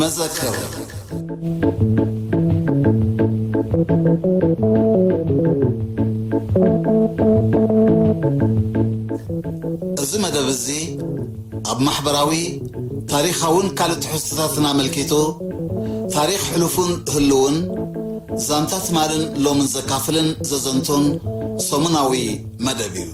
መዘከር። እዚ መደብ እዚ ኣብ ማሕበራዊ፣ ታሪኻውን ካልእ ትሕዝቶታትን ኣመልኪቱ፣ ታሪኽ ሕሉፉን ህልውን፣ ዛንታ ትማልን ሎምን ዘካፍልን ዘዘንቱን ሰሙናዊ መደብ እዩ።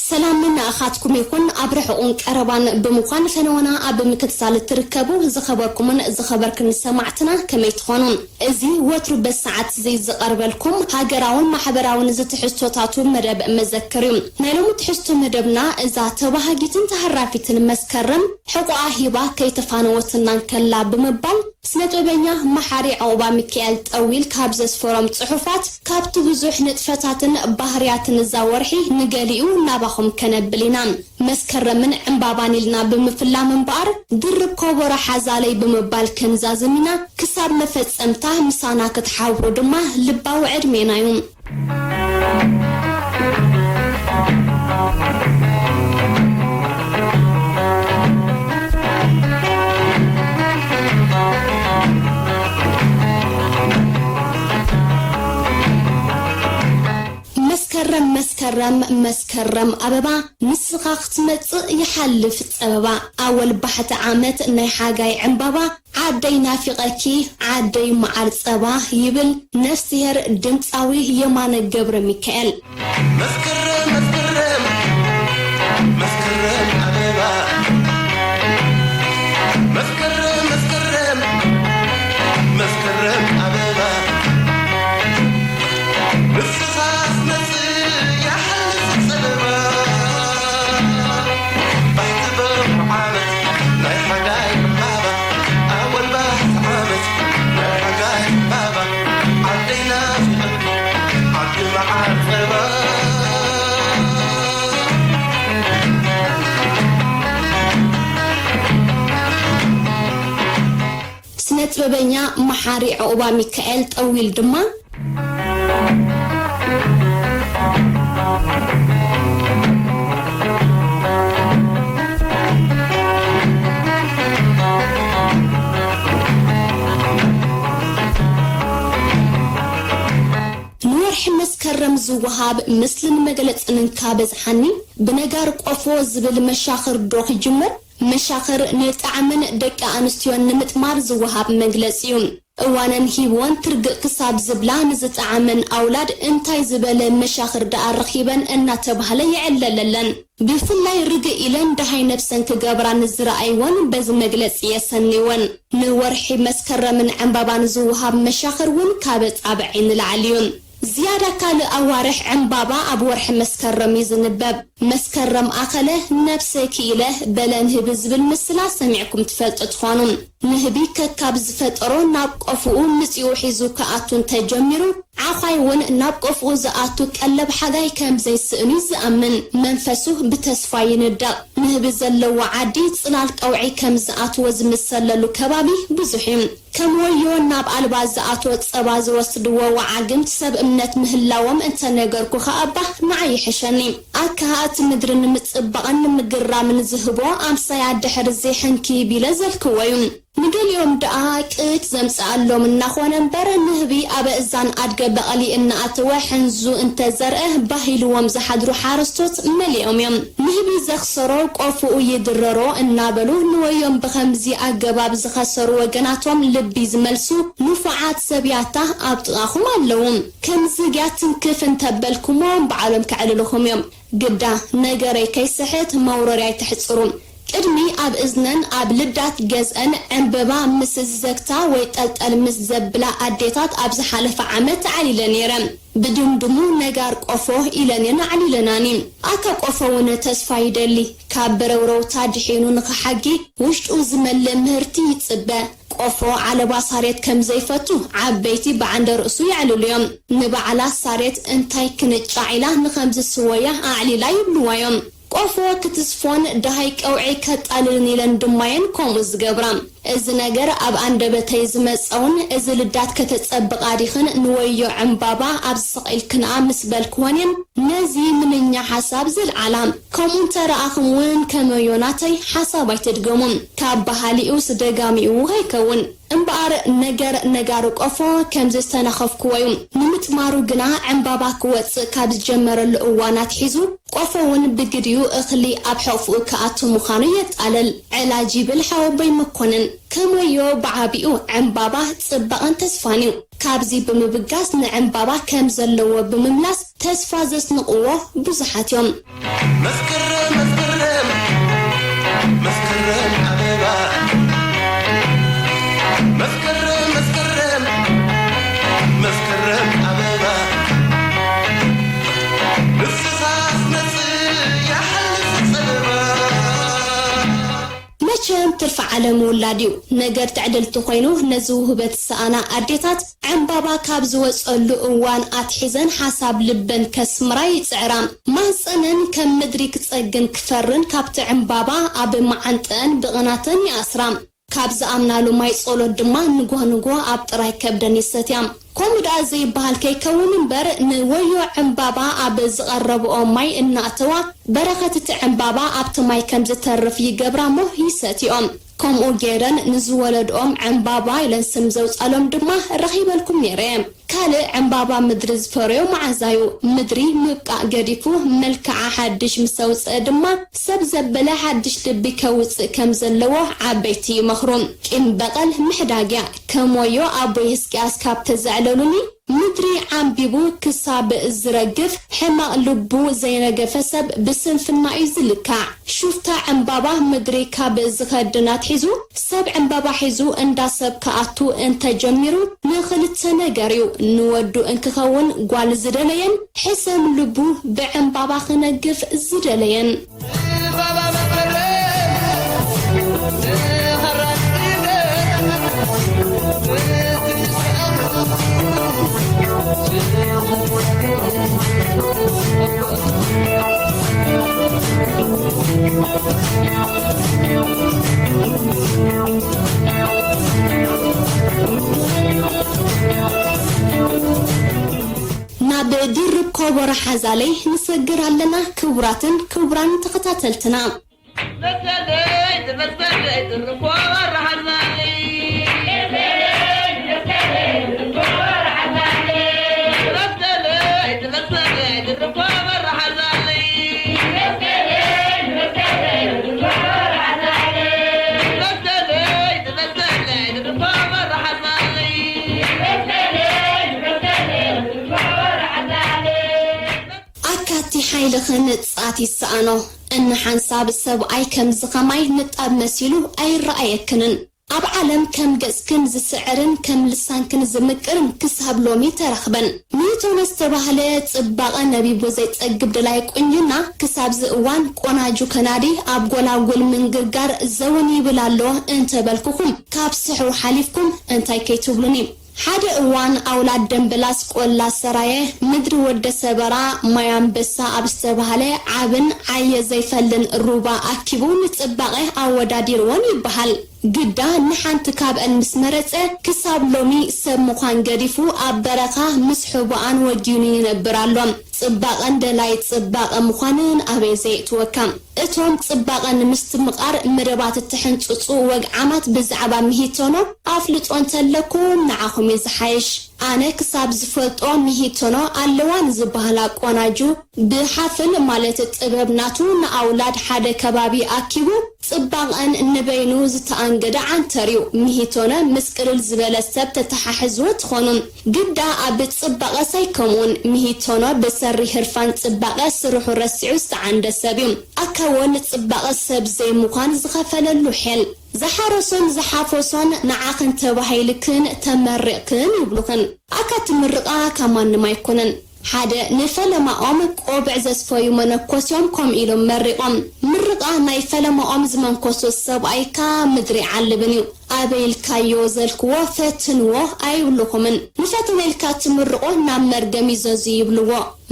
ሰላም ንኣኻትኩም ይኹን፣ ኣብ ርሑቕን ቀረባን ብምዃን ፈነወና ኣብ ምክትታል እትርከቡ ዝኸበርኩምን ዝኸበርክን ሰማዕትና ከመይ ትኾኑ? እዚ ወትሩ በዚ ሰዓት እዚ ዝቐርበልኩም ሃገራውን ማሕበራውን ዝትሕዝቶታቱ መደብ መዘክር እዩ። ናይ ሎሚ ትሕዝቶ መደብና እዛ ተባሃጊትን ተሃራፊትን መስከረም ሕቆኣ ሂባ ከይተፋነወትና እንከላ ብምባል፣ ስነ ጥበበኛ መሓሪ ዑቕባሚካኤል ጠዊል ካብ ዘስፈሮም ጽሑፋት፣ ካብቲ ብዙሕ ንጥፈታትን ባህርያትን እዛ ወርሒ ንገሊኡ ናባኹም ከነብል ኢና። መስከረምን ዕምባባን ኢልና ብምፍላም እምበኣር፣ ድርብ ኮቦሮ ሓዛለይ ብምባል ክንዛዝም ኢና። ክሳብ መፈጸምታ ምሳና ክትሓብሩ ድማ ልባዊ ዕድሜና እዩ። መስከረም፣ መስከረም፣ መስከረም ኣበባ፣ ንስኻ ክትመጽእ ይሓልፍ ጸበባ። ኣወል ባሕቲ ዓመት ናይ ሓጋይ ዕምባባ፣ ዓደይ ናፊቐኪ፣ ዓደይ መዓር ጸባ ይብል ነፍስሄር ድምጻዊ የማነ ገብረ ሚካኤል። መስከረም፣ መስከረም፣ መስከረም ኣበባ። መስከረም፣ መስከረም፣ መስከረም ኣበባ። ንስኻ ክትመጽእ ይሓልፍ ጸበባ። ባሕቲ በርሑ ዓመት ናይ ሓጋይ ዕምባባ፣ ኣወል ባሕቲ ዓመት ናይ ሓጋይ ዕምባባ፣ ዓደይ ናፊቐኪ፣ ዓዲ መዓር ጸባ። ስነ ጥበበኛ መሓሪ ዑቕባሚካኤል ጠዊል ድማ፣ ንወርሒ መስከረም ዝወሃብ ምስልን መግለጽን እንካ በዝሓኒ፣ ብነጋር ቆፎ ዝብል መሻኽር ዶ ክጅምር? መሻኽር ንጣዕምን ደቂ ኣንስትዮን ንምጥማር ዝወሃብ መግለጺ እዩ። እዋነን ሂብወን ትርግእ ክሳብ ዝብላ ንዝጠዓመን ኣውላድ እንታይ ዝበለ መሻኽር ደኣ ረኺበን እናተባህለ ይዕለለለን። ብፍላይ ርግእ ኢለን ደሃይ ነብሰን ክገብራ ንዝረኣይወን በዚ መግለጺ የሰንይወን። ንወርሒ መስከረምን ዕምባባን ዝወሃብ መሻኽር እውን ካብ ጣብዒ ንላዕሊ እዩ። ዝያዳ ካልእ ኣዋርሕ ዕምባባ ኣብ ወርሒ መስከረም እዩ ዝንበብ። መስከረም ኣኸለ ነብሰይ ክኢለ በለ ንህቢ ዝብል ምስላ ሰሚዕኩም ትፈልጡ ትኾኑ። ንህቢ ከካብ ዝፈጠሮ ናብ ቆፍኡ ምጽኡ ሒዙ ክኣቱ እንተጀሚሩ፣ ዓዃይ እውን ናብ ቆፍኡ ዝኣቱ ቀለብ ሓጋይ ከም ዘይስእኑ እዩ ዝኣምን። መንፈሱ ብተስፋ ይንደቕ። ንህቢ ዘለዎ ዓዲ ጽላል ቀውዒ ከም ዝኣትዎ ዝምሰለሉ ከባቢ ብዙሕ እዩ። ከም ወዮ ናብ ኣልባ ዝኣትዎ ጸባ ዝወስድዎ ወዓግምት ሰብ እምነት ምህላዎም እንተነገርኩኻ እባ ንዓይ ይሕሸኒ። ኣከሃእቲ ምድሪ ንምጽባቕን ንምግራምን ዝህቦ ኣምሳያ ድሕሪ ዘይሕንኪ ቢለ ዘልክዎ እዩ። ንገሊኦም ደኣ ቅት ዘምጽኣሎም እናኾነ እምበር፣ ንህቢ ኣብ እዛን ኣድገ በቐሊ እናኣተወ ሕንዙ እንተዘርአ ባህ ኢልዎም ዝሓድሩ ሓረስቶት መሊኦም እዮም። ንህቢ ዘኽሰሮ ቆፍኡ ይድረሮ እናበሉ ንወዮም ብኸምዚ ኣገባብ ዝኸሰሩ ወገናቶም ልቢ ዝመልሱ ንፉዓት ሰብ ያታ ኣብ ጥቓኹም ኣለዉ። ከምዚ ግያ ትንክፍ እንተበልኩሞም ባዕሎም ከዕልልኹም እዮም። ግዳ ነገረይ ከይስሕት መውረሪ ኣይተሕጽሩ። ቅድሚ ኣብ እዝነን ኣብ ልዳት ገዝአን ዕምበባ ምስ ዝዘግታ ወይ ጠልጠል ምስ ዘብላ ኣዴታት ኣብ ዝሓለፈ ዓመት ተዓሊለ ነይረ። ብድምድሙ ነጋር ቆፎ ኢለን እየን ኣዕሊለናኒ። ኣካ ቆፎ እውን ተስፋ ይደሊ። ካብ በረውረውታ ድሒኑ ንኽሓጊ ውሽጡ ዝመልእ ምህርቲ ይጽበ። ቆፎ ዓለባ ሳሬት ከም ዘይፈቱ ዓበይቲ ብዓንደ ርእሱ የዕልሉ እዮም። ንባዕላ ሳሬት እንታይ ክንጫዕ ኢላ ንኸምዚ ስወያ ኣዕሊላ ይብልዋ እዮም። ቆፎ ክትስፎን ደሃይ ቀውዒ ከጣልልን ኢለን ድማ እየን ከምኡ ዝገብራ። እዚ ነገር ኣብ ኣንደበተይ ዝመጸውን እዚ ልዳት ከተጸብቓ ዲኽን ንወዮ ዕምባባ ኣብዚ ሰቒልክንኣ ምስ በልክወን እየን ነዚ ምንኛ ሓሳብ ዘልዓላ። ከምኡ እንተ ረኣኽም እውን ከመዮ ናተይ ሓሳብ ኣይትድገሙ። ካብ በሃሊኡስ ደጋሚኡ ከይከውን። እምበኣር ነገር ነጋሪ ቆፎ ከምዚ ዝተነኸፍክዎ እዩ። ንምጥማሩ ግና ዕምባባ ክወጽእ ካብ ዝጀመረሉ እዋን ኣትሒዙ ቆፎ እውን ብግዲኡ እኽሊ ኣብ ሕቕፍኡ ክኣቱ ምዃኑ የጣልል። ዕላጅ ይብል ሓወቦይ መኮንን። ከመዮ ብዓቢኡ ዕምባባ ጽባቐን ተስፋን እዩ። ካብዚ ብምብጋስ ንዕምባባ ከም ዘለዎ ብምምላስ ተስፋ ዘስንቕዎ ብዙሓት እዮም። መስከረም መስከረም መስከረም ኣበባ መስከረም መስከረም መስከረም ኣበባ ንፍሳስ መጽእ ያሕልፍ ጸበባ። መቸም ትርፊ ዓለም ውላድ እዩ። ነገር ትዕድልቲ ኮይኑ ነዚ ውህበት ዝሰኣና ኣዴታት ዕምባባ ካብ ዝወጸሉ እዋን ኣትሒዘን ሓሳብ ልበን ከስምራ ይጽዕራ። ማህጸነን ከም ምድሪ ክጸግን ክፈርን ካብቲ ዕምባባ ኣብ መዓንጠአን ብቕናተን ይኣስራ። ካብ ዝኣምናሉ ማይ ጸሎት ድማ ንጎህ ንጎህ ኣብ ጥራይ ከብደን ይሰትያ። ከምኡ ደኣ ዘይበሃል ከይከውን እምበር ንወዮ ዕምባባ ኣብ ዝቐረብኦ ማይ እናእተዋ በረኸት እቲ ዕምባባ ኣብቲ ማይ ከም ዝተርፍ ይገብራ እሞ ይሰትኦም። ከምኡ ገይረን ንዝወለድኦም ዕምባባ ኢለን ስም ዘውጻሎም ድማ ረኺበልኩም ነይረ። ካልእ ዕምባባ ምድሪ ዝፈረዮ መዓዛዩ። ምድሪ ምብቃዕ ገዲፉ መልክዓ ሓድሽ ምስ ኣውጽአ ድማ ሰብ ዘበለ ሓድሽ ልቢ ከውጽእ ከም ዘለዎ ዓበይቲ ይመኽሩ። ቂም በቐል ምሕዳግያ ከም ወዮ ኣቦ ህዝቅያስ ካብ ተዘዕለሉኒ ምድሪ ዓምቢቡ ክሳብ ዝረግፍ ሕማቕ ልቡ ዘይረገፈ ሰብ ብስንፍና እዩ ዝልካዕ። ሹፍታ ዕምባባ ምድሪ ካብ ዝኸድን ኣትሒዙ ሰብ ዕምባባ ሒዙ እንዳ ሰብ ክኣቱ እንተጀሚሩ ንኽልተ ነገር እዩ። ንወዱ እንክኸውን ጓል ዝደለየን ሕሰም ልቡ ብዕምባባ ክነግፍ ዝደለየን። ናብ ድርብ ኮቦሮ ሓዛለይ ንሰግር ኣለና። ክቡራትን ክቡራን ተኸታተልትና፣ ኣካቲ ሓይልኽን ጻት ይሰኣኖ። እንሓንሳብ ሰብኣይ ከምዚ ኸማይ ንጣብ መሲሉ ኣይረኣየክንን። ኣብ ዓለም ከም ገጽክን ዝስዕርን ከም ልሳንክን ዝምቅርን ክሳብ ሎሚ ተረኽበን። ኒውቶን ዝተባህለ ጽባቐ ነቢቡ ዘይጸግብ ደላይ ቁንጅና ክሳብዚ እዋን ቆናጁ ከናዲ ኣብ ጎላጉል ምንግርጋር ዘውን ይብል ኣሎ እንተበልኩኹም ካብ ስሕው ሓሊፍኩም እንታይ ከይትብሉኒ። ሓደ እዋን ኣውላድ ደምበላስ ቆላ ሰራየ ምድሪ ወደ ሰበራ ማይ ኣንበሳ ኣብ ዝተባህለ ዓብን ዓየ ዘይፈልን ሩባ ኣኪቡ ንጽባቐ ኣወዳዲርወን ይበሃል። ግዳ ንሓንቲ ካብአን ምስ መረጸ ክሳብ ሎሚ ሰብ ምዃን ገዲፉ ኣብ በረኻ ምስ ሕቡኣን ወጊኑ ይነብር ኣሎ። ጽባቐን ደላይ ጽባቐ ምዃንን ኣበይ ዘየእትወካ። እቶም ጽባቐ ንምስትምቓር መደባት እትሕንጽጹ ወግዓማት ብዛዕባ ምሂቶኖ ኣፍልጦ እንተለኩም ንዓኹም እዩ ዝሓይሽ። ኣነ ክሳብ ዝፈልጦ ምሂቶኖ ኣለዋ ንዝበሃላ ቆናጁ ብሓፍል ማለት ጥበብ ናቱ ንኣውላድ ሓደ ከባቢ ኣኪቡ ጽባቐን ንበይኑ ዝተኣንገደ ዓንተር እዩ። ምሂቶኖ ምስ ቅልል ዝበለ ሰብ ተተሓሕዝዎ ትኾኑ። ግዳ ኣብ ጽባቐስ ኣይከምኡን። ምሂቶኖ ብሰሪ ህርፋን ጽባቐ ስርሑ ረሲዑ ዝተዓንደ ሰብ እዩ። ኣካ ወ ንጽባቐ ሰብ ዘይምዃን ዝኸፈለሉ ሄል። ዝሓረሶን ዝሓፈሶን ንዓኽን ተባሂልክን ተመሪቕክን ይብሉኽን። ኣካ ትምርቓ ካብ ማንም ኣይኮነን። ሓደ ንፈለማኦም ቆብዕ ዘስፈዩ መነኮስዮም ከምኡ ኢሎም መሪቖም። ምርቓ ናይ ፈለማኦም ዝመንኮሱ ሰብኣይካ ምድሪ ዓልብን እዩ። ኣበይ ኢልካዮ ዘልክዎ ፈትንዎ ኣይብልኹምን። ንፈተነ ኢልካ ትምርቖ ናብ መርገም ይዘዙ ይብልዎ።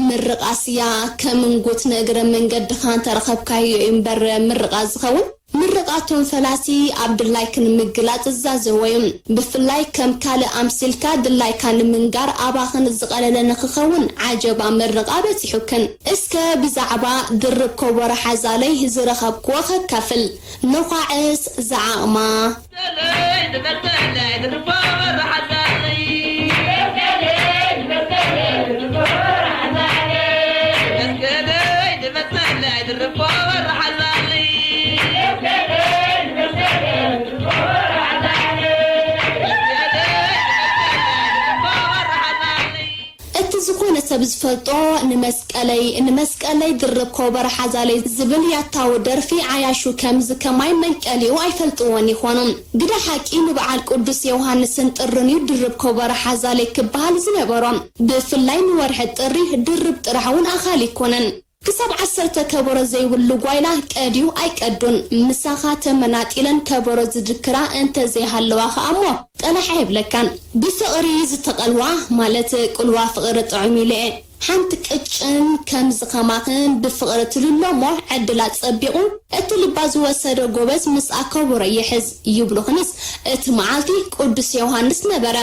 ምርቓስያ ከምንጉት ንእግረ መንገድኻ እንተረኸብካዮ እዩ እምበር ምርቓ ዝኸውን። ምርቓቶም ፈላሲ ኣብ ድላይክ ንምግላጽ ዝዛዘዎ እዩ። ብፍላይ ከም ካልእ ኣምሲልካ ድላይካ ንምንጋር ኣባኽን ዝቐለለ ንኽኸውን ዓጀባ ምርቓ በጺሑክን። እስከ ብዛዕባ ድርብ ኮቦሮ ሓዛለይ ዝረኸብክዎ ከካፍል። ነዃዕስ ዝዓቕማ። እቲ ዝኾነ ሰብ ዝፈልጦ ንመስቀለይ ንመስቀለይ ድርብ ኮበረ ሓዛለይ ዝብል ያታዊ ደርፊ ዓያሹ ከምዚ ከማይ መንቀሊኡ ኣይፈልጥዎን ይኾኑ። ግደ ሓቂ ንበዓል ቅዱስ ዮሃንስን ጥርን እዩ ድርብ ኮበረ ሓዛለይ ክበሃል ዝነበሮ። ብፍላይ ንወርሒ ጥሪ ድርብ ጥራሕ እውን ኣኻሊ ኣይኮነን። ክሳብ ዓሰርተ ከበሮ ዘይብሉ ጓይላ ቀድዩ ኣይቀዱን። ምሳኻ ተመናጢለን ከበሮ ዝድክራ እንተዘይሃለዋ ኸኣ እሞ ጠላሕ ኣይብለካን። ብፍቕሪ ዝተቐልዋ ማለት ቅልዋ ፍቕሪ ጥዑም ኢለ እየ። ሓንቲ ቅጭን ከምዚ ኸማኽን ብፍቕሪ ትልሎ እሞ ዕድላ ጸቢቑ እቲ ልባ ዝወሰደ ጎበዝ ምስኣ ከበሮ ይሕዝ ይብሉኽንስ እቲ መዓልቲ ቅዱስ ዮሃንስ ነበረ።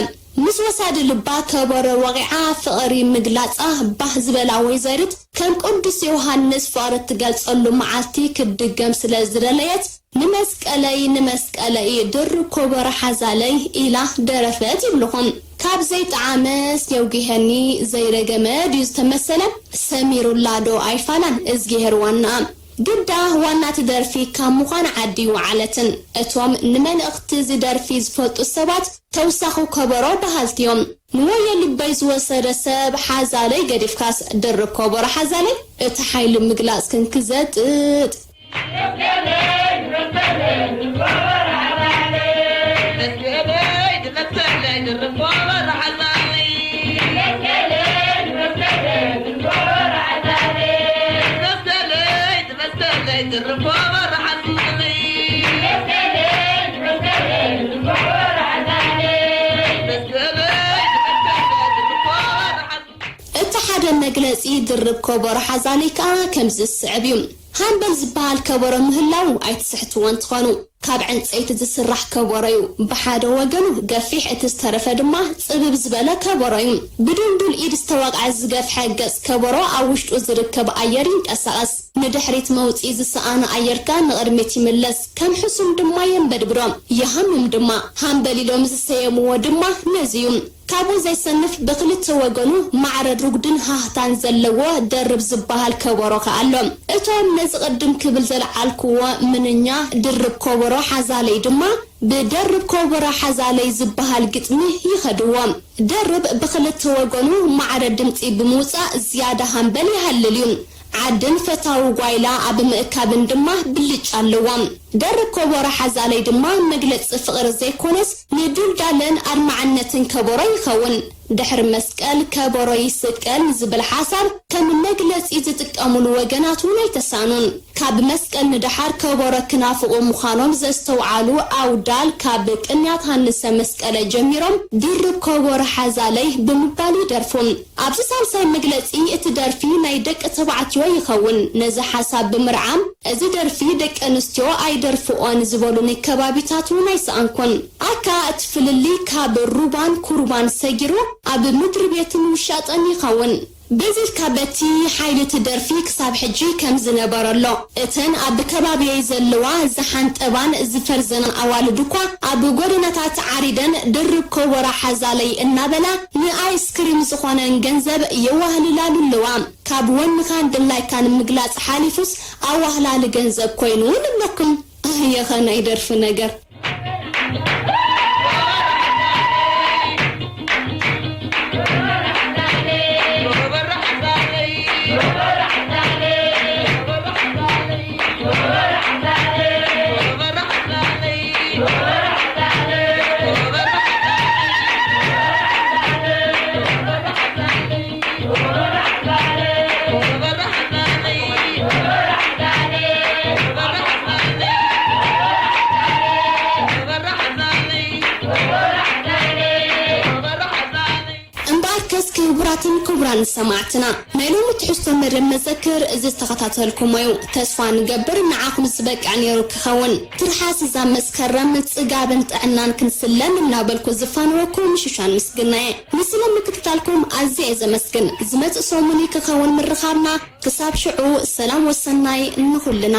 ምስ ወሳዲ ልባ ከበሮ ወቒዓ ፍቕሪ ምግላጻ ባህ ዝበላ ወይዘሪት ከም ቅዱስ ዮሃንስ ፍቕሪ እትገልጸሉ መዓልቲ ክትድገም ስለ ዝደለየት ንመስቀለይ ንመስቀለይ ድርብ ኮበሮ ሓዛለይ ኢላ ደረፈት ይብልኹም። ካብ ዘይጠዓመስ የውጊሀኒ ዘይረገመ ድዩ ዝተመሰለ ሰሚሩላ ዶ ኣይፋላን እዝጊሄር ዋናኣ። ግዳ ዋና እቲ ደርፊ ካብ ምዃን ዓዲ ይወዓለትን። እቶም ንመልእኽቲ እዚ ደርፊ ዝፈልጡ ሰባት ተውሳኹ ከበሮ በሃልቲ እዮም። ንወዮ ልበይ ዝወሰደ ሰብ ሓዛለይ ገዲፍካስ ድርብ ከበሮ ሓዛለይ እቲ ሓይሊ ምግላጽ ክንክዘጥጥ። እቲ ሓደ መግለጺ ድርብ ከበሮ ሓዛሊ ከኣ ከምዚ ዝስዕብ እዩ። ሃምበል ዝበሃል ከበሮ ምህላዉ ኣይትስሕትዎን ትኾኑ። ካብ ዕንጸይቲ ዝስራሕ ከበሮ እዩ። ብሓደ ወገኑ ገፊሕ፣ እቲ ዝተረፈ ድማ ጽብብ ዝበለ ከበሮ እዩ። ብድልዱል ኢድ ዝተወቕዐ ዝገፍሐ ገጽ ከበሮ ኣብ ውሽጡ ዝርከብ ኣየር ይንቀሳቐስ። ንድሕሪት መውጽኢ ዝሰኣነ ኣየር ከኣ ንቕድሚት ይምለስ። ከም ሕሱም ድማ የንበድብዶ። ይሃምም ድማ። ሃምበል ኢሎም ዝሰየምዎ ድማ ነዚ እዩ። ካብኡ ዘይሰንፍ ብኽልተ ወገኑ ማዕረ ሩጉድን ሃህታን ዘለዎ ደርብ ዝበሃል ከበሮ ከኣ ኣሎ። እቶም ነዚ ቅድም ክብል ዘልዓልክዎ ምንኛ ድርብ ከበሮ ሓዛለይ ድማ ብደርብ ከበሮ ሓዛለይ ዝበሃል ግጥሚ ይኸድዎ። ደርብ ብኽልተ ወገኑ ማዕረ ድምጺ ብምውጻእ ዝያዳ ሃምበል ይሃልል እዩ። ዓድን ፈታዊ ጓይላ ኣብ ምእካብን ድማ ብልጫ ኣለዎ። ደርብ ከበሮ ሓዛለይ ድማ መግለጺ ፍቕሪ ዘይኮነስ ንድልዳለን ኣድማዕነትን ከበሮ ይኸውን። ድሕሪ መስቀል ከበሮ ይስቀል ዝብል ሓሳብ ከም መግለጺ ዝጥቀሙሉ ወገናት እውን ኣይተሳእኑን። ካብ መስቀል ንደሓር ከበሮ ክናፍቑ ምዃኖም ዘስተውዓሉ ኣውዳል ካብ ቅንያት ሃንሰ መስቀለ ጀሚሮም ድርብ ከበሮ ሓዛለይ ብምባል ይደርፉ። ኣብዚ ሳልሳይ መግለጺ እቲ ደርፊ ናይ ደቂ ተባዕትዮ ይኸውን። ነዚ ሓሳብ ብምርዓም እዚ ደርፊ ደቂ ኣንስትዮ ኣይደርፍኦን ዝበሉኒ ከባቢታት እውን ኣይሰኣንኩን። ኣካ እቲ ፍልልይ ካብ ሩባን ኩርባን ሰጊሩ ኣብ ምድሪ ቤትን ውሻጠን ይኸውን። በዚ ኢልካ በቲ ሓይሊ እቲ ደርፊ ክሳብ ሕጂ ከም ዝነበረ ኣሎ። እተን ኣብ ከባቢየይ ዘለዋ ዝሓንጠባን ዝፈርዘናን ኣዋልድ እኳ ኣብ ጎደናታት ዓሪደን ድርብ ከበሮ ሓዛለይ እናበላ ንኣይስክሪም ዝኾነን ገንዘብ የዋህልላሉ ኣለዋ። ካብ ወንኻን ድላይካን ምግላጽ ሓሊፉስ ኣዋህላሊ ገንዘብ ኮይኑ እውን ኣለኩም። ኣየኸ ናይ ደርፊ ነገር። ክቡራትን ክቡራን ሰማዕትና፣ ናይ ሎሚ ትሕዝቶ መደብ መዘክር ዝተኸታተልኩሞ እዩ። ተስፋ ንገብር ንዓኹም ዝበቅዕ ነይሩ ክኸውን። ትርሓስ እዛ መስከረም ጽጋብን ጥዕናን ክንስለም እናበልኩ ዝፋንወኩም ሽሻን ምስግናየ። ንስለ ምክትታልኩም ኣዝየ እየ ዘመስግን። ዝመጽእ ሰሙን ክኸውን ምርኻብና። ክሳብ ሽዑ ሰላም ወሰናይ ንኹልና።